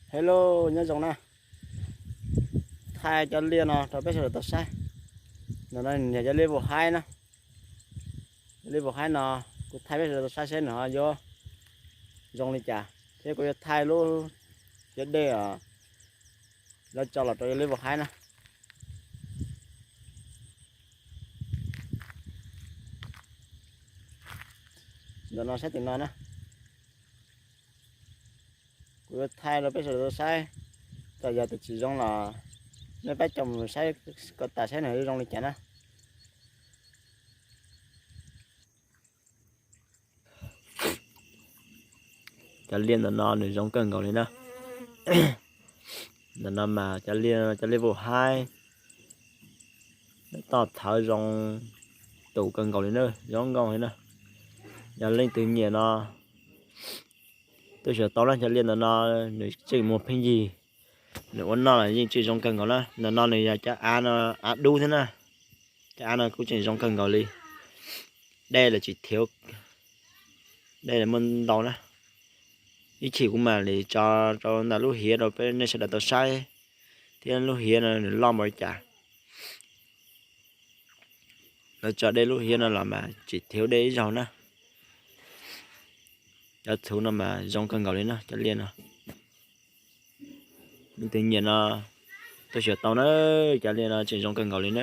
Hello, nyob zoo na. Thaij cov liaj no rau peb sawv daws tau saib. Ntawm no yog cov liaj vus haib na. Cov liaj vus haib no kuv thaij peb sawv daws tau saib seb nws ho yuav zoo li cas thiab kuv yuav thaij lub cov dej lawv tso los rau cov liaj vus haib na. Ntawm no saib tim no na. Kuv yuav thaij rau peb sawv daws tau saib, txawm yog tias tsis zoo los nej pab coj mus saib kom tas saib nws zoo li cas na. Cov liaj ntawm no nws zoo kawg nkaus li na. Ntawm no mas cov liaj, cov liaj vus haib, toj thawv zoo tus kawg nkaus li na, zoo nkauj li na. Yog leej twg nyiam no tuaj xyuas tau na, cov liaj ntawm no nws tseem muaj pheej yig, nws ua noj los yeej tseem zoo kawg nkaus na. Ntawm no nws yog cov av no, av dub thiab na. Cov av no kuj tseem zoo kawg nkaus li. Dej los tsis thiv, dej los muaj ntau na. Ib chim kuv mam li tso rau ntawm lub hiav rau peb nej sawv daws tau saib thiab lub hiav no nws loj npaum li cas. Lawv tso dej lub hiav no los mas tsis thiv dej ib zaug na. Cov txhuv no mas zoo kawg nkaus li na, cov liaj no. Leej twg nyiam no tuaj xyuas tau na, cov liaj no tseem zoo kawg nkaus li na.